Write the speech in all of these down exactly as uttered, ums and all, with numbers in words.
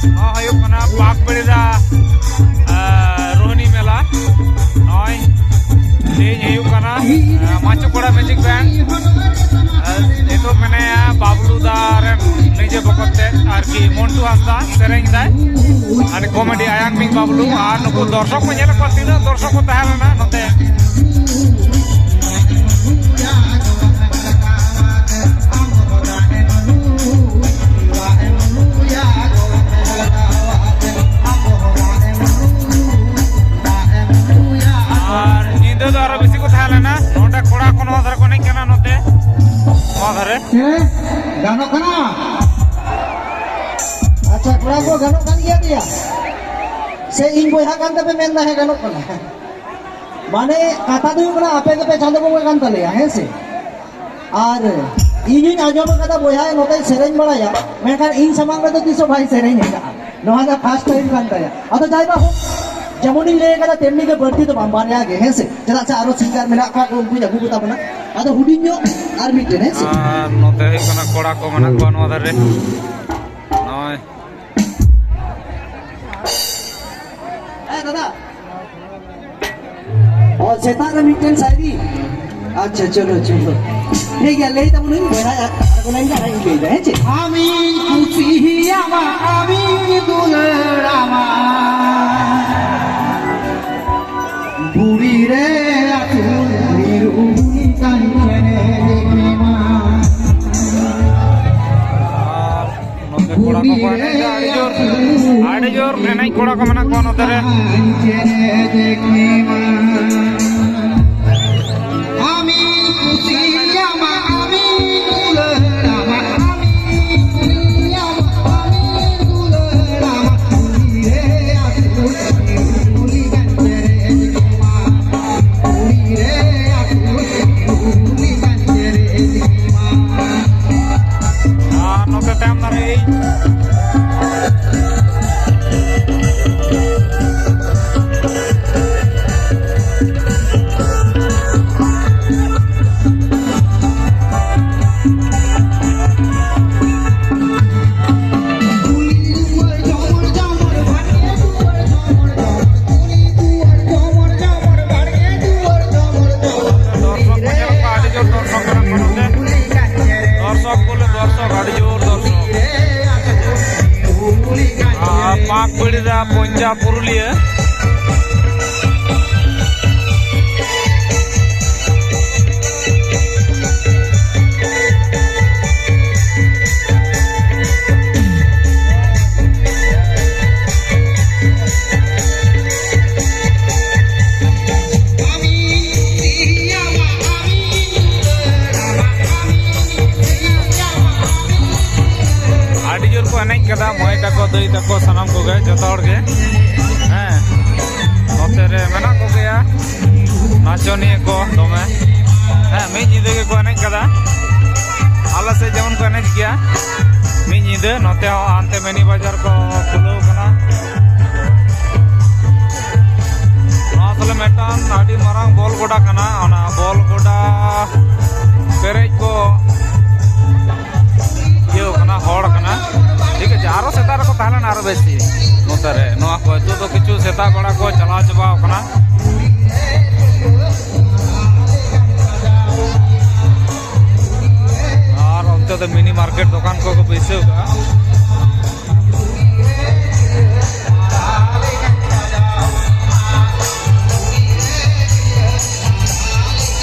ᱱᱚᱣᱟ ᱦᱩᱭᱩᱜ ᱠᱟᱱᱟ ᱯᱟᱠ ᱵᱮᱲᱤᱫᱟ, ᱟᱨ, ᱨᱳᱦᱤᱱᱤ ᱢᱮᱞᱟ᱾ ᱱᱚᱜᱼᱚᱭ ᱛᱮᱦᱮᱧ ᱦᱩᱭᱩᱜ ᱠᱟᱱᱟ, ᱟᱨ, ᱢᱟᱪᱩ ᱠᱚᱲᱟ ᱢᱮᱡᱤᱠ ᱵᱮᱱᱰ᱾ ᱟᱨ ᱱᱤᱛᱚᱜ ᱢᱮᱱᱟᱭᱟ ᱵᱟᱵᱞᱩ ᱫᱟ ᱨᱮᱱ ᱱᱤᱡᱮ ᱵᱚᱠᱚᱛ ᱛᱮ ᱟᱨᱠᱤ, ᱢᱚᱱᱴᱩ ᱦᱟᱸᱥᱫᱟ ᱥᱮᱨᱮᱧ ᱫᱟᱭ᱾ ᱟᱹᱰᱤ ᱠᱚᱢᱮᱰᱤ ᱟᱭᱟᱝ ᱢᱤᱝ ᱵᱟᱵᱞᱩ᱾ ᱟᱨ ᱱᱩᱠᱩ ᱫᱚᱨᱥᱚᱠ ᱠᱚ ᱧᱮᱞᱮᱫ ᱠᱚᱣᱟ, ᱛᱤᱱᱟᱹᱜ ᱫᱚᱨᱥᱚᱠ ᱠᱚ ᱛᱟᱦᱮᱸ ᱞᱮᱱᱟ ᱱᱚᱛᱮ᱾ ᱟᱨ ᱧᱤᱫᱟᱹ ᱫᱚ ᱟᱨᱚ ᱵᱮᱥᱤ ᱠᱚ ᱛᱟᱦᱮᱸ ᱞᱮᱱᱟ᱾ ᱱᱚᱰᱮ ᱠᱚᱲᱟ ᱠᱚ ᱱᱚᱣᱟ ᱫᱷᱟᱨᱮ ᱠᱚ ᱮᱱᱮᱡ ᱠᱟᱱᱟ, ᱱᱚᱛᱮ, ᱱᱚᱣᱟ ᱫᱷᱟᱨᱮ᱾ ᱦᱮᱸ, ᱜᱟᱱᱚᱜ ᱠᱟᱱᱟ? ᱟᱪᱪᱷᱟ, ᱠᱚᱲᱟ ᱠᱚ ᱜᱟᱱᱚᱜ ᱠᱟᱱ ᱜᱮᱭᱟ ᱛᱮᱭᱟ? ᱥᱮ ᱤᱧ ᱵᱚᱭᱦᱟ ᱠᱟᱱ ᱛᱮᱯᱮ ᱢᱮᱱᱫᱟ ᱦᱮᱸ ᱜᱟᱱᱚᱜ ᱠᱟᱱᱟ? ᱢᱟᱱᱮ ᱠᱟᱛᱷᱟ ᱫᱚ ᱦᱩᱭᱩᱜ ᱠᱟᱱᱟ, ᱟᱯᱮ ᱜᱮᱯᱮ ᱪᱟᱸᱫᱚ ᱵᱚᱸᱜᱟ ᱠᱟᱱ ᱛᱟᱞᱮᱭᱟ, ᱦᱮᱸ ᱥᱮ? ᱟᱨ ᱤᱧᱤᱧ ᱟᱸᱡᱚᱢ ᱟᱠᱟᱫᱟ ᱵᱚᱭᱦᱟ ᱱᱚᱛᱮᱭ ᱥᱮᱨᱮᱧ ᱵᱟᱲᱟᱭᱟ, ᱢᱮᱱᱠᱷᱟᱱ ᱤᱧ ᱥᱟᱢᱟᱝ ᱨᱮᱫᱚ ᱛᱤᱥ ᱦᱚᱸ ᱵᱟᱭ ᱥᱮᱨᱮᱧ ᱟᱠᱟᱫᱼᱟ᱾ ᱱᱚᱣᱟ ᱫᱚ ᱯᱷᱟᱥᱴ ᱴᱟᱭᱤᱢ ᱠᱟᱱ ᱛᱟᱭᱟ᱾ ᱟᱫᱚ ᱡᱟᱭ ᱵᱟ ᱦᱳᱠ, ᱡᱮᱢᱚᱱᱤᱧ ᱞᱟᱹᱭ ᱟᱠᱟᱫᱟ ᱛᱮᱢᱱᱤ ᱜᱮ, ᱵᱟᱹᱲᱛᱤ ᱫᱚ ᱵᱟᱝ, ᱵᱟᱨᱭᱟ ᱜᱮ, ᱦᱮᱸ ᱥᱮ? ᱪᱮᱫᱟᱜ ᱥᱮ ᱟᱨᱚ ᱥᱤᱝᱜᱟᱨ ᱢᱮᱱᱟᱜ ᱠᱚᱣᱟ, ᱩᱱᱠᱩᱧ ᱟᱹᱜᱩ ᱠᱚᱛᱟ ᱵᱚᱱᱟ᱾ ᱟᱫᱚ ᱦᱩᱰᱤᱧ ᱧᱚᱜ ᱟᱨ ᱢᱤᱫᱴᱮᱱ, ᱦᱮᱸ ᱥᱮ? ᱟᱨ ᱱᱚᱛᱮ ᱦᱩᱭᱩᱜ ᱠᱟᱱᱟ ᱠᱚᱲᱟ ᱠᱚ ᱢᱮᱱᱟᱜ ᱠᱚᱣᱟ ᱱᱚᱣᱟ ᱫᱷᱟᱨᱮ᱾ ᱱᱚᱜᱼᱚᱭ᱾ ᱦᱮᱸ ᱫᱟᱫᱟ᱾ ᱚ, ᱥᱮᱛᱟᱜ ᱨᱮ ᱢᱤᱫᱴᱮᱱ ᱥᱟᱭᱨᱤ᱾ ᱟᱪᱪᱷᱟ, ᱪᱚᱞᱚ, ᱪᱚᱞᱚ᱾ ᱴᱷᱤᱠ ᱜᱮᱭᱟ, ᱞᱟᱹᱭ ᱛᱟᱵᱚᱱᱟᱹᱧ, ᱵᱚᱭᱦᱟ, ᱟᱨ ᱠᱚ ᱞᱟᱹᱭ ᱫᱟ, ᱤᱧ ᱞᱟᱹᱭ ᱫᱟ, ᱦᱮᱸ ᱪᱮ? ᱟᱢᱤᱧ ᱠᱩᱥᱤᱭᱟᱢᱟ, ᱟᱢᱤᱧ ᱫᱩᱞᱟᱹᱲᱟᱢᱟ᱾ ᱫᱷᱩᱲᱤ ᱨᱮ ᱟᱹᱥᱩᱞ ᱢᱤᱨᱩ ᱩᱱᱤ ᱠᱟᱱ ᱪᱮᱬᱮ ᱞᱮᱠᱟ᱾ ᱱᱚᱛᱮ ᱠᱚᱲᱟ ᱠᱚᱠᱚ ᱮᱱᱮᱡ ᱮᱫᱟ ᱟᱹᱰᱤ ᱡᱳᱨ, ᱟᱹᱰᱤ ᱡᱳᱨ ᱮᱱᱮᱡ ᱠᱚᱲᱟ ᱠᱚ ᱢᱮᱱᱟᱜ ᱠᱚᱣᱟ ᱱᱚᱛᱮ ᱨᱮ᱾ ᱟᱨ ᱱᱚᱛᱮ ᱛᱟᱭᱚᱢ ᱫᱟᱨᱮ᱾ ᱟᱹᱰᱤ ᱡᱳᱨ ᱫᱚᱨᱥᱚᱠ᱾ ᱟᱨ ᱯᱟᱸᱠ ᱵᱤᱲᱤᱫᱟ ᱯᱚᱧᱡᱟᱵᱽ ᱯᱩᱨᱩᱞᱤᱭᱟᱹ᱾ ᱟᱹᱰᱤ ᱡᱳᱨ ᱠᱚ ᱮᱱᱮᱡ ᱠᱟᱫᱟ ᱢᱟᱹᱭ ᱛᱟᱠᱚ, ᱫᱟᱹᱭ ᱛᱟᱠᱚ, ᱥᱟᱱᱟᱢ ᱠᱚᱜᱮ, ᱡᱚᱛᱚ ᱦᱚᱲ ᱜᱮ᱾ ᱦᱮᱸ, ᱱᱚᱛᱮ ᱨᱮ ᱢᱮᱱᱟᱜ ᱠᱚᱜᱮᱭᱟ ᱱᱟᱪᱚᱱᱤᱭᱟᱹ ᱠᱚ ᱫᱚᱢᱮ᱾ ᱦᱮᱸ, ᱢᱤᱫ ᱧᱤᱫᱟᱹ ᱜᱮᱠᱚ ᱮᱱᱮᱡ ᱠᱟᱫᱟ᱾ ᱟᱞᱮ ᱥᱮᱫ ᱡᱮᱢᱚᱱ ᱠᱚ ᱮᱱᱮᱡ ᱜᱮᱭᱟ ᱢᱤᱫ ᱧᱤᱫᱟᱹ, ᱱᱚᱛᱮ ᱦᱚᱸ ᱦᱟᱱᱛᱮ ᱢᱤᱱᱤ ᱵᱟᱡᱟᱨ ᱠᱚ ᱠᱷᱩᱞᱟᱹᱣ ᱠᱟᱱᱟ᱾ ᱱᱚᱣᱟ ᱛᱟᱦᱞᱮ ᱢᱤᱫᱴᱟᱝ ᱟᱹᱰᱤ ᱢᱟᱨᱟᱝ ᱵᱚᱞ ᱜᱚᱰᱟ ᱠᱟᱱᱟ᱾ ᱚᱱᱟ ᱵᱚᱞ ᱜᱚᱰᱟ ᱯᱮᱨᱮᱡ ᱠᱚ ᱤᱭᱟᱹ ᱠᱟᱱᱟ, ᱦᱚᱲ ᱠᱟᱱᱟ᱾ ᱴᱷᱤᱠ ᱟᱪᱷᱮ, ᱟᱨᱚ ᱥᱮᱛᱟᱜ ᱨᱮᱠᱚ ᱛᱟᱦᱮᱸ ᱞᱮᱱᱟ ᱟᱨᱚ ᱵᱮᱥᱤ ᱱᱚᱛᱮ ᱨᱮ᱾ ᱱᱚᱣᱟ ᱠᱚ ᱱᱤᱛᱚᱜ ᱫᱚ ᱠᱤᱪᱷᱩ ᱥᱮᱛᱟᱜ ᱵᱮᱲᱟ ᱠᱚ ᱪᱟᱞᱟᱣ ᱪᱟᱵᱟᱣ ᱠᱟᱱᱟ᱾ ᱟᱨ ᱚᱱᱛᱮ ᱫᱚ ᱢᱤᱱᱤ ᱢᱟᱨᱠᱮᱴ ᱫᱚᱠᱟᱱ ᱠᱚᱠᱚ ᱵᱟᱹᱭᱥᱟᱹᱣ ᱠᱟᱜᱼᱟ᱾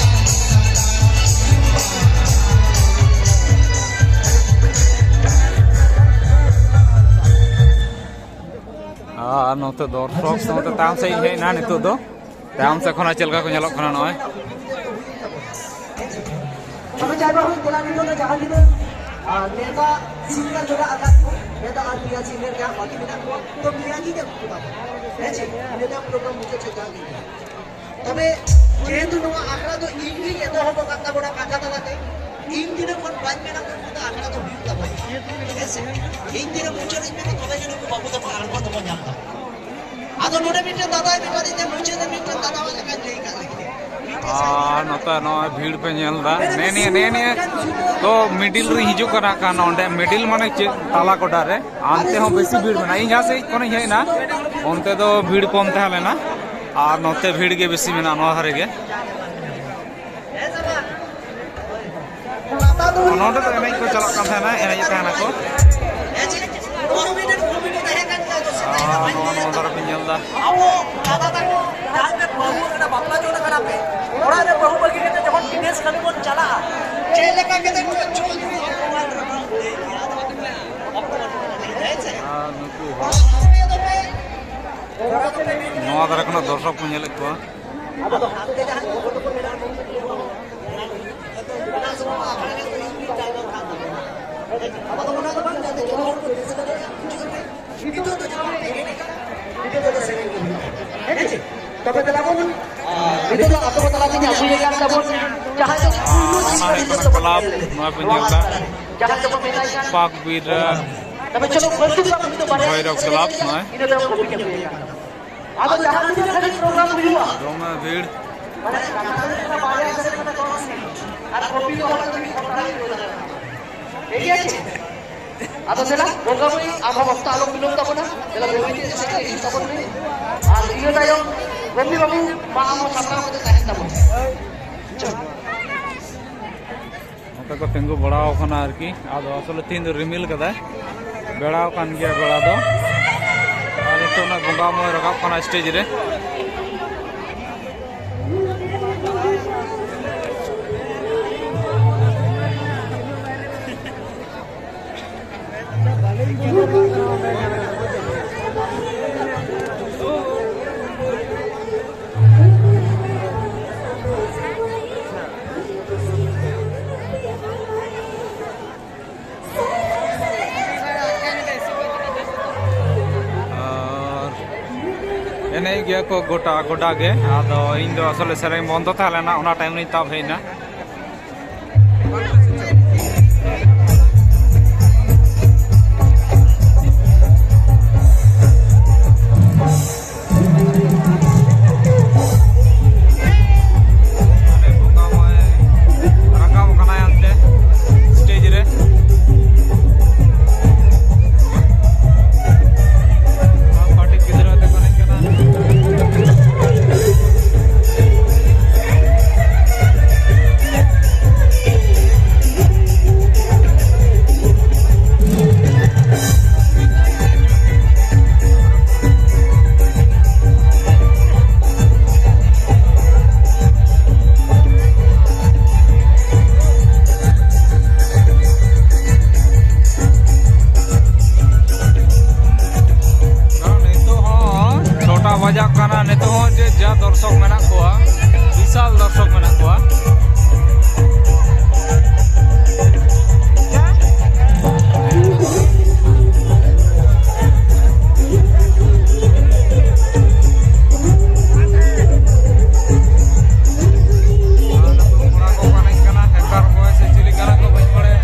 ᱟᱨ ᱱᱚᱛᱮ ᱫᱚᱨᱥᱚᱠ ᱱᱚᱛᱮ ᱛᱟᱭᱚᱢ ᱥᱮᱫ ᱤᱧ ᱦᱮᱡ ᱮᱱᱟ ᱱᱤᱛᱚᱜ ᱫᱚ᱾ ᱛᱟᱭᱚᱢ ᱥᱮᱫ ᱠᱷᱚᱱᱟᱜ ᱪᱮᱫ ᱞᱮᱠᱟ ᱠᱚ ᱧᱮᱞᱚᱜ ᱠᱟᱱᱟ ᱱᱚᱜᱼᱚᱭ᱾ ᱛᱚᱵᱮ ᱡᱟᱭ ᱵᱟ ᱦᱳᱠ, ᱫᱮᱞᱟ ᱱᱤᱛᱚᱜ ᱫᱚ ᱡᱟᱦᱟᱸ ᱛᱤᱱᱟᱹᱜ, ᱟᱨ, ᱱᱮᱣᱛᱟ ᱥᱤᱝᱜᱟᱨ ᱢᱮᱱᱟᱜ ᱟᱠᱟᱫ ᱠᱚ, ᱱᱮᱣᱛᱟ ᱟᱨ ᱯᱮᱭᱟ ᱥᱤᱝᱜᱟᱨ ᱡᱟᱦᱟᱸ ᱵᱟᱹᱠᱤ ᱢᱮᱱᱟᱜ ᱠᱚᱣᱟ, ᱛᱚ ᱱᱤᱭᱟᱹ ᱜᱮ ᱧᱮᱞ ᱠᱚ ᱛᱟᱵᱚᱱ᱾ ᱦᱮᱸ ᱪᱮ? ᱤᱱᱟᱹ ᱛᱟᱭᱚᱢ ᱯᱨᱳᱜᱨᱟᱢ ᱢᱩᱪᱟᱹᱫ ᱥᱮᱫ ᱡᱟᱦᱟᱸ ᱜᱮ᱾ ᱛᱚᱵᱮ ᱡᱮᱦᱮᱛᱩ ᱱᱚᱣᱟ ᱟᱠᱷᱲᱟ ᱫᱚ ᱤᱧ ᱜᱤᱧ ᱮᱛᱚᱦᱚᱵ ᱟᱠᱟᱫ ᱛᱟᱵᱚᱱᱟ ᱠᱟᱛᱷᱟ ᱛᱟᱞᱟᱛᱮ, ᱤᱧ ᱛᱤᱱᱟᱹᱜ ᱠᱷᱚᱱ ᱵᱟᱹᱧ ᱢᱮᱱᱟ ᱩᱱ ᱫᱚ ᱟᱠᱷᱲᱟ ᱫᱚ ᱦᱩᱭᱩᱜ ᱛᱟᱵᱚᱱᱟ᱾ ᱦᱮᱸ ᱥᱮ? ᱤᱧ ᱛᱤᱱᱟᱹᱜ ᱢᱩᱪᱟᱹᱫ ᱤᱧ ᱢᱮᱱᱟ, ᱛᱚᱵᱮ ᱜᱮ ᱱᱩᱠᱩ ᱵᱟᱹᱵᱩ ᱛᱟᱠᱚ ᱟᱬᱜᱚ ᱫᱚᱠᱚ ᱧᱟᱢ ᱫᱟ᱾ ᱟᱫᱚ ᱱᱚᱰᱮ ᱢᱤᱫᱴᱮᱱ ᱫᱟᱫᱟᱭ ᱢᱮᱛᱟ ᱫᱤᱧᱟ, ᱢᱩᱪᱟᱹᱫ ᱨᱮ ᱢᱤᱫᱴᱮᱱ ᱫᱟᱫᱟᱣᱟᱜ ᱞᱮᱠᱟᱧ ᱞᱟᱹᱭ ᱠᱟᱜ ᱞᱮᱜᱮ᱾ ᱟᱨ ᱱᱚᱛᱮ ᱱᱚᱜᱼᱚᱭ ᱵᱷᱤᱲ ᱯᱮ ᱧᱮᱞ ᱫᱟ, ᱱᱮ ᱱᱤᱭᱟᱹ, ᱱᱮ ᱱᱤᱭᱟᱹ ᱛᱚ ᱢᱤᱰᱤᱞ ᱨᱤᱧ ᱦᱤᱡᱩᱜ ᱠᱟᱱᱟ᱾ ᱠᱷᱟᱱ ᱚᱸᱰᱮ ᱢᱤᱰᱤᱞ ᱢᱟᱱᱮ ᱪᱮᱫ? ᱛᱟᱞᱟ ᱜᱚᱰᱟ ᱨᱮ᱾ ᱦᱟᱱᱛᱮ ᱦᱚᱸ ᱵᱮᱥᱤ ᱵᱷᱤᱲ ᱢᱮᱱᱟᱜᱼᱟ᱾ ᱤᱧ ᱡᱟᱦᱟᱸ ᱥᱮᱫ ᱠᱷᱚᱱᱤᱧ ᱦᱮᱡ ᱮᱱᱟ, ᱚᱱᱛᱮ ᱫᱚ ᱵᱷᱤᱲ ᱠᱚᱢ ᱛᱟᱦᱮᱸ ᱞᱮᱱᱟ, ᱟᱨ ᱱᱚᱛᱮ ᱵᱷᱤᱲ ᱜᱮ ᱵᱮᱥᱤ ᱢᱮᱱᱟᱜᱼᱟ ᱱᱚᱣᱟ ᱫᱷᱟᱨᱮ ᱜᱮ᱾ ᱱᱚᱰᱮ ᱫᱚ ᱮᱱᱮᱡ ᱠᱚ ᱪᱟᱞᱟᱜ ᱠᱟᱱ ᱛᱟᱦᱮᱱᱟ, ᱮᱱᱮᱡ ᱮᱫ ᱛᱟᱦᱮᱱᱟ ᱠᱚ᱾ ᱟᱨ ᱱᱚᱜᱼᱚ ᱱᱚᱣᱟ ᱫᱷᱟᱨᱮ ᱯᱮ ᱧᱮᱞ ᱮᱫᱟ᱾ ᱟᱵᱚ ᱫᱟᱫᱟ ᱛᱟᱠᱚ ᱡᱟᱦᱟᱸᱭ ᱯᱮ ᱵᱟᱹᱦᱩ ᱟᱠᱟᱱᱟ, ᱵᱟᱯᱞᱟ ᱡᱚᱝ ᱟᱠᱟᱱᱟ ᱯᱮ, ᱚᱲᱟᱜ ᱨᱮ ᱵᱟᱹᱦᱩ ᱵᱟᱹᱜᱤ ᱠᱟᱛᱮ ᱡᱚᱠᱷᱚᱱ ᱵᱤᱫᱮᱥ ᱠᱟᱹᱢᱤ ᱵᱚᱱ ᱪᱟᱞᱟᱜᱼᱟ, ᱪᱮᱫ ᱞᱮᱠᱟ ᱠᱟᱛᱮ ᱪᱚ ᱪᱷᱩᱛ ᱦᱩᱭᱩᱜᱼᱟ? ᱟᱨ ᱱᱩᱠᱩ ᱦᱚᱲ ᱱᱚᱣᱟ ᱫᱷᱟᱨᱮ ᱠᱷᱚᱱᱟᱜ ᱫᱚᱨᱥᱚᱠ ᱠᱚ ᱧᱮᱞᱮᱫ ᱠᱚᱣᱟ᱾ ᱛᱚᱵᱮ ᱫᱮᱞᱟ ᱵᱚᱱ, ᱱᱤᱛᱚᱜ ᱫᱚ ᱟᱛᱳ ᱠᱚ ᱛᱟᱞᱟ ᱛᱮᱧ ᱟᱹᱜᱩᱭᱮ ᱠᱟᱱ ᱛᱟᱵᱚᱱ, ᱡᱟᱦᱟᱸᱭ ᱫᱚ ᱯᱩᱭᱞᱩ ᱚᱱᱟ ᱦᱩᱭᱩᱜ ᱠᱟᱱᱟ ᱠᱞᱟᱵᱽ, ᱱᱚᱣᱟ ᱯᱮ ᱧᱮᱞ ᱮᱫᱟ᱾ ᱡᱟᱦᱟᱸᱭ ᱫᱚᱵᱚᱱ ᱢᱮᱛᱟᱭ ᱠᱟᱱ ᱯᱟᱠ ᱵᱤᱨ ᱨᱮ ᱛᱚᱵᱮ ᱪᱚᱞᱚ, ᱵᱟᱹᱲᱛᱤ ᱫᱚ ᱵᱟᱝ, ᱩᱱᱤ ᱫᱚ ᱵᱟᱨᱭᱟ ᱵᱷᱳᱭᱨᱚᱵᱽ ᱠᱞᱟᱵᱽ ᱱᱚᱜᱼᱚᱭ᱾ ᱤᱱᱟᱹ ᱛᱟᱭᱚᱢ ᱠᱚᱯᱤ ᱠᱟᱛᱮ ᱦᱩᱭᱩᱜᱼᱟ᱾ ᱟᱫᱚ ᱡᱟᱦᱟᱸ ᱛᱤᱱᱟᱹᱜ ᱫᱷᱟᱹᱵᱤᱡ ᱯᱨᱳᱜᱨᱟᱢ ᱦᱩᱭᱩᱜᱼᱟ, ᱫᱚᱢᱮ ᱵᱷᱤᱲ᱾ ᱢᱟᱱᱮ ᱠᱟᱛᱷᱟ ᱫᱚ ᱦᱩᱭᱩᱜ ᱠᱟᱱᱟ, ᱵᱟᱨᱭᱟ ᱥᱮᱨᱮᱧ ᱠᱟᱛᱮ ᱠᱚ ᱥᱮᱨᱮᱧ᱾ ᱟᱨ ᱠᱚᱯᱤ ᱫᱚ ᱦᱚᱲ ᱫᱚ ᱢᱤᱫ ᱜᱷᱚᱱᱴᱟ ᱨᱮ ᱦᱩᱭ ᱫᱟᱲᱮᱭᱟᱜᱼᱟ᱾ ᱴᱷᱤᱠ ᱟᱪᱷᱮ? ᱟᱫᱚ ᱫᱮᱞᱟ, ᱵᱚᱸᱜᱟ ᱢᱟᱹᱭ, ᱟᱢ ᱦᱚᱸ ᱚᱠᱛᱚ ᱟᱞᱚᱢ ᱵᱤᱞᱚᱢ ᱛᱟᱵᱚᱱᱟ᱾ ᱫᱮᱞᱟ, ᱵᱟᱹᱭ ᱵᱟᱹᱭ ᱛᱮ ᱥᱮᱫ ᱛᱮ ᱦᱤᱡᱩᱜ ᱛᱟᱵᱚᱱ ᱢᱮ᱾ ᱟᱨ ᱤᱱᱟᱹ ᱛᱟᱭᱚᱢ, ᱜᱚᱢᱠᱮ ᱵᱟᱹᱵᱩ, ᱢᱟ ᱟᱢ ᱦᱚᱸ ᱥᱟᱯᱲᱟᱣ ᱠᱟᱛᱮ ᱛᱟᱦᱮᱱ ᱛᱟᱵᱚᱱ ᱢᱮ᱾ ᱱᱚᱛᱮ ᱠᱚ ᱛᱤᱸᱜᱩ ᱵᱟᱲᱟᱣ ᱠᱟᱱᱟ ᱟᱨᱠᱤ᱾ ᱟᱫᱚ ᱟᱥᱚᱞᱮ ᱛᱤᱦᱤᱧ ᱫᱚ ᱨᱤᱢᱤᱞ ᱠᱟᱫᱟᱭ, ᱵᱮᱲᱟᱣ ᱠᱟᱱ ᱜᱮᱭᱟ ᱵᱮᱲᱟ ᱫᱚ᱾ ᱟᱨ ᱱᱤᱛᱚᱜ ᱱᱟᱜ ᱵᱚᱸᱜᱟ ᱢᱟᱹᱭ ᱨᱟᱠᱟᱵ ᱠᱟᱱᱟ ᱥᱴᱮᱡᱽ ᱨᱮ᱾ ᱟᱨ ᱮᱱᱮᱡ ᱜᱮᱭᱟ ᱠᱚ ᱜᱚᱴᱟ, ᱜᱚᱴᱟ ᱜᱮ᱾ ᱟᱫᱚ ᱤᱧ ᱫᱚ ᱟᱥᱚᱞᱮ ᱥᱮᱨᱮᱧ ᱵᱚᱱᱫᱚ ᱛᱟᱦᱮᱸ ᱞᱮᱱᱟ, ᱚᱱᱟ ᱴᱟᱭᱤᱢ ᱨᱤᱧ ᱛᱟᱵ ᱦᱮᱡ ᱮᱱᱟ᱾ ᱨᱟᱠᱟᱵ ᱠᱟᱱᱟᱭ ᱦᱟᱱᱛᱮ ᱥᱴᱮᱡᱽ ᱨᱮ᱾ ᱠᱟᱹᱴᱤᱡ ᱜᱤᱫᱽᱨᱟᱹ ᱛᱮᱠᱚ ᱮᱱᱮᱡ ᱠᱟᱱᱟ᱾ ᱫᱚᱨᱥᱚᱠ ᱢᱮᱱᱟᱜ ᱠᱚᱣᱟ, ᱵᱤᱥᱟᱞ ᱫᱚᱨᱥᱚᱠ ᱢᱮᱱᱟᱜ ᱠᱚᱣᱟ᱾ ᱠᱚᱲᱟ ᱠᱚ ᱮᱱᱮᱡ ᱠᱟᱱᱟ, ᱦᱮᱠᱟᱨ ᱵᱚᱭ ᱥᱮ ᱪᱤᱞᱤ ᱠᱟᱱᱟ ᱠᱚ, ᱵᱟᱹᱧ ᱵᱟᱲᱟᱭᱟ᱾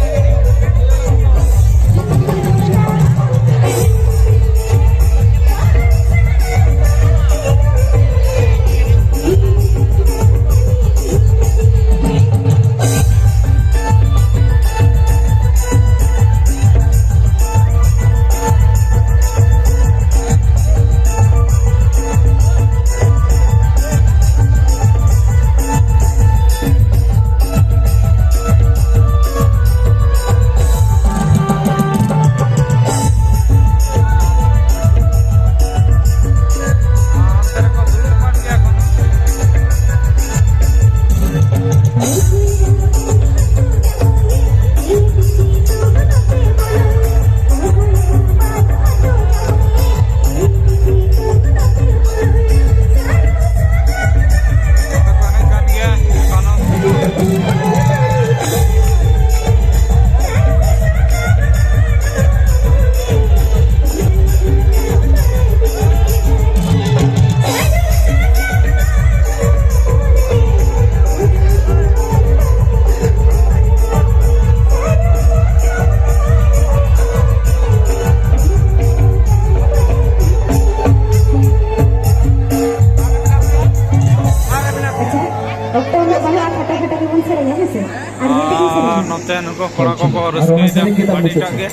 ᱟᱪᱪᱷᱟ, ᱚᱠᱛᱚ ᱩᱱᱟᱹᱜ ᱵᱟᱹᱱᱩᱜᱼᱟ, ᱠᱷᱟᱴᱚ ᱠᱷᱟᱴᱚ ᱜᱮᱵᱚᱱ ᱥᱮᱨᱮᱧᱟ, ᱦᱮᱸ ᱥᱮ? ᱟᱨ ᱱᱤᱭᱟᱹ ᱛᱮᱜᱮᱧ ᱥᱮᱨᱮᱧᱟ᱾ ᱱᱚᱛᱮ ᱱᱩᱠᱩ ᱠᱚᱲᱟ ᱠᱚᱠᱚ ᱨᱟᱹᱥᱠᱟᱹᱭᱮᱫᱟ ᱟᱹᱰᱤᱴᱟᱜ ᱜᱮ᱾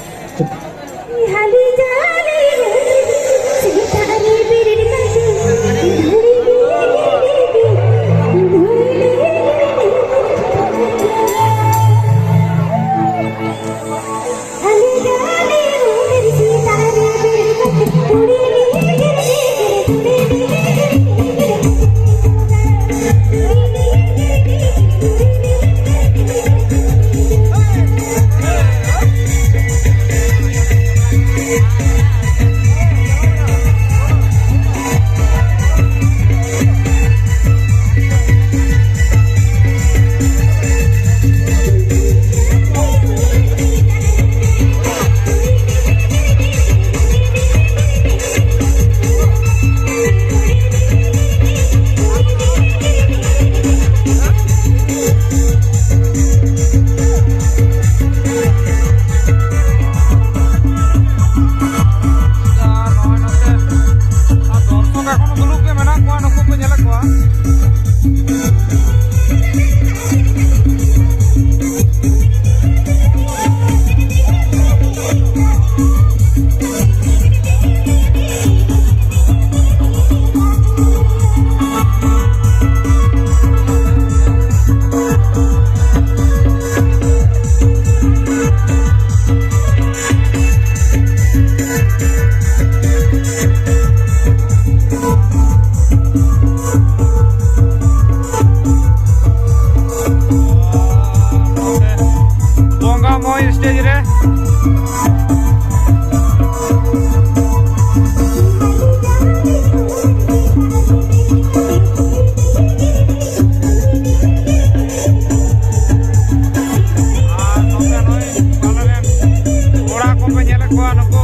ᱠᱚᱣᱟ ᱱᱩᱠᱩ᱾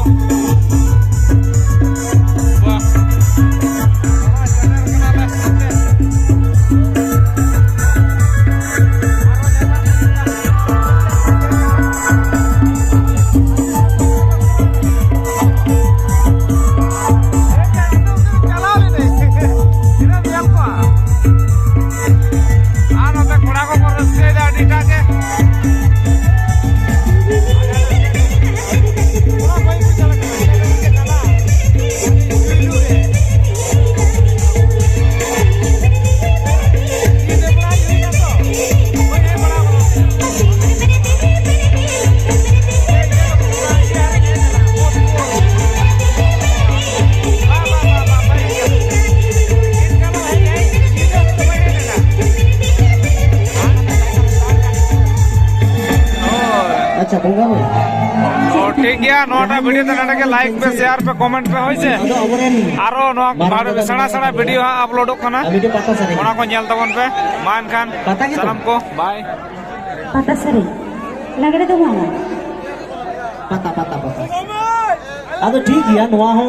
ᱵᱟᱦ᱾ ᱱᱚᱜᱼᱚᱭ ᱥᱮᱴᱮᱨ ᱠᱟᱱᱟᱞᱮ᱾ ᱪᱟᱞᱟᱣ ᱞᱮᱱᱟᱹᱧ᱾ ᱛᱤᱱᱟᱹᱜ ᱧᱮᱞ ᱠᱚᱣᱟ᱾ ᱟᱨ ᱱᱚᱛᱮ ᱠᱚᱲᱟ ᱠᱚᱠᱚ ᱨᱟᱹᱥᱠᱟᱹᱭᱮᱫᱟ ᱟᱹᱰᱤᱴᱟᱜ ᱜᱮ᱾ ᱟᱪᱪᱷᱟ, ᱵᱚᱸᱜᱟ ᱵᱩᱨᱩ᱾ ᱛᱚ, ᱴᱷᱤᱠ ᱜᱮᱭᱟ, ᱱᱚᱣᱟᱴᱟᱜ video ᱫᱚ ᱱᱚᱰᱮ ᱜᱮ like ᱯᱮ, share ᱯᱮ, comment ᱯᱮ, ᱦᱳᱭ ᱥᱮ᱾ ᱟᱫᱚ ᱟᱵᱚᱨᱮᱱ ᱟᱨᱚ ᱱᱚᱣᱟ ᱢᱟᱨᱟᱝ ᱵᱟᱨ ᱵᱚᱫᱚᱞ ᱥᱮᱬᱟ ᱥᱮᱬᱟ video ᱦᱟᱸᱜ uploadᱚᱜ ᱠᱟᱱᱟ, ᱟᱨ video ᱯᱟᱛᱟ ᱥᱮᱨᱮᱧ᱾ ᱚᱱᱟ ᱠᱚ ᱧᱮᱞ ᱛᱟᱵᱚᱱ ᱯᱮ᱾ ᱢᱟ ᱮᱱᱠᱷᱟᱱ ᱯᱟᱛᱟ ᱜᱮᱛᱚ? ᱥᱟᱱᱟᱢ ᱠᱚ bye᱾ ᱯᱟᱛᱟ ᱥᱮᱨᱮᱧ, ᱞᱟᱜᱽᱲᱮ ᱫᱚ ᱵᱟᱝᱟ᱾ ᱯᱟᱛᱟ, ᱯᱟᱛᱟ, ᱯᱟᱛᱟ᱾ ᱟᱫᱚ ᱴᱷᱤᱠ ᱜᱮᱭᱟ, ᱱᱚᱣᱟ ᱦᱚᱸ